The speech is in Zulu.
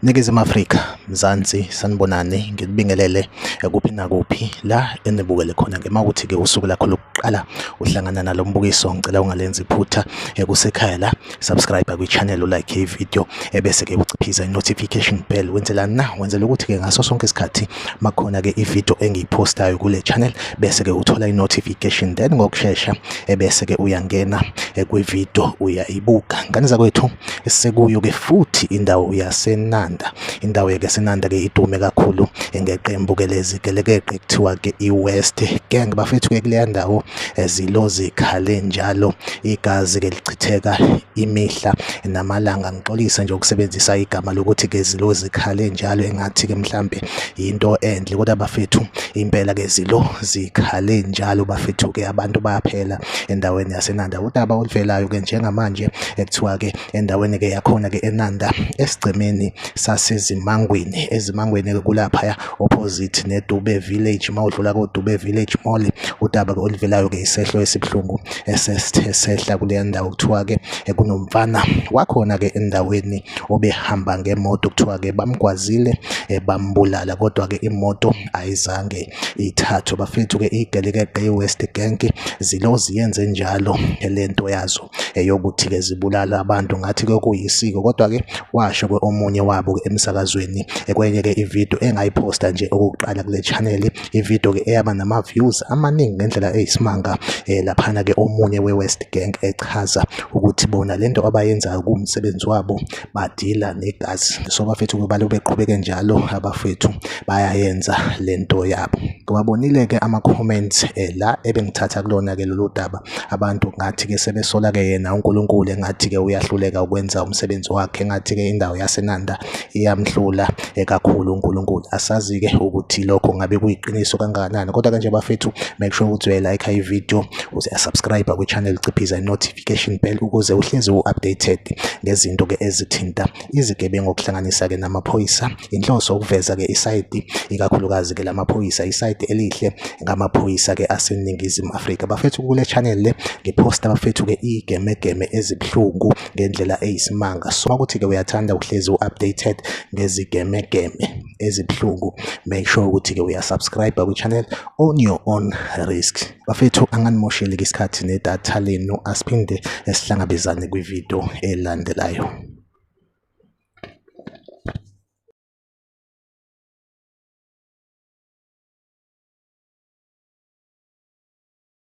Ningizimu Afrika, Mzansi, sanibonani, ngikubingelele kuphi nakuphi la enibukele khona ke mawukuthi ke usuku lakho lokuqala uhlangana nalo mbukiso, ngicela ungalenzi iphutha kusekhaya la, subscribe kwi-channel, ulike i-video ebese ke uciphiza i-notification bell. Wenzelani na? Wenzela ukuthi ke ngaso sonke isikhathi makhona ke i-video engiyiphostayo kule channel bese ke uthola i-notification, then ngokushesha ebese ke uyangena kwi-video uyayibuka. Ngane zakwethu, sekuyo ke futhi indawo yaseNanda. Indawo yaseNanda ke idume kakhulu ngeqembu ke lezigelekeqe kuthiwa ke i-West Gang. Bafethu ke kuleya ndawo zilo zikhale njalo, igazi ke lichitheka imihla namalanga. Ngixolise nje ukusebenzisa igama lokuthi ke zilo zikhale njalo, engathi ke mhlambe yinto enhle, kodwa bafethu impela ke zilo zikhale njalo bafethu ke, abantu bayaphela endaweni yaseNanda. Udaba oluvelayo ke njengamanje ekuthiwa ke endaweni ke yakhona ke eNanda, esigcemeni saseZimangweni, eZimangweni ke kulaphaya opposite neDube Village, mawudlula koDube Village Mall. Udaba ke oluvelayo ke isehlo esibuhlungu esesithe sehla kuleya ndawo. Kuthiwa ke kunomfana wakhona ke endaweni obehamba ngemoto, kuthiwa ke bamgwazile bambulala, kodwa ke imoto ayizange ithathwe. Bafethu ke igelikeqe i-West Gang zilo ziyenze njalo lento yazo eyokuthi ke zibulala abantu, ngathi ke kuyisiko. Kodwa ke washo ke omunye wabo ke emsakazweni kwenye ke ivideo engayiphosta nje okokuqala kule channel, ivideo ke eyaba nama views amaningi ngendlela eyisimanga, laphana ke omunye we-West Gang echaza ukuthi bona lento abayenzayo kuwumsebenzi wabo, badila negazi. So bafethu ke balobe beqhubeke njalo, abafethu bayayenza lento yabo. Ngiwabonile ke ama-comments la ebengithatha kulona ke lolu daba, abantu ngathi ke sebesola ke yena uNkulunkulu, engathi ke uyahluleka ukwenza umsebenzi wakhe, engathi ke indawo yaseNanda iyamhlula kakhulu uNkulunkulu. Asazi ke ukuthi lokho ngabe kuyiqiniso kangakanani, kodwa ke nje bafethu, make sure ukuthi uyayilike i-video, uyasubscribe kwi-channel, ciphiza i-notification bell ukuze uhlezi u-updated ngezinto ke ezithinta izigebengu, okuhlanganisa ke namaphoyisa. Inhloso ukuveza ke isayidi, ikakhulukazi ke lamaphoyisa, isayidi elihle ngamaphoyisa ke aseNingizimu Afrika. Bafethu, kule channel le ngiphosta bafethu ke igemegeme ezibuhlungu ngendlela eyisimanga. So ukuthi ke uyathanda uhlezi u-updated ngezigemegeme ezibuhlungu, make sure ukuthi ke uyasubscribe kwi-channel on your own risk. Bafethu, anganimosheli isikhathi nedatha lenu, asiphinde sihlangabezane kwivideo elandelayo.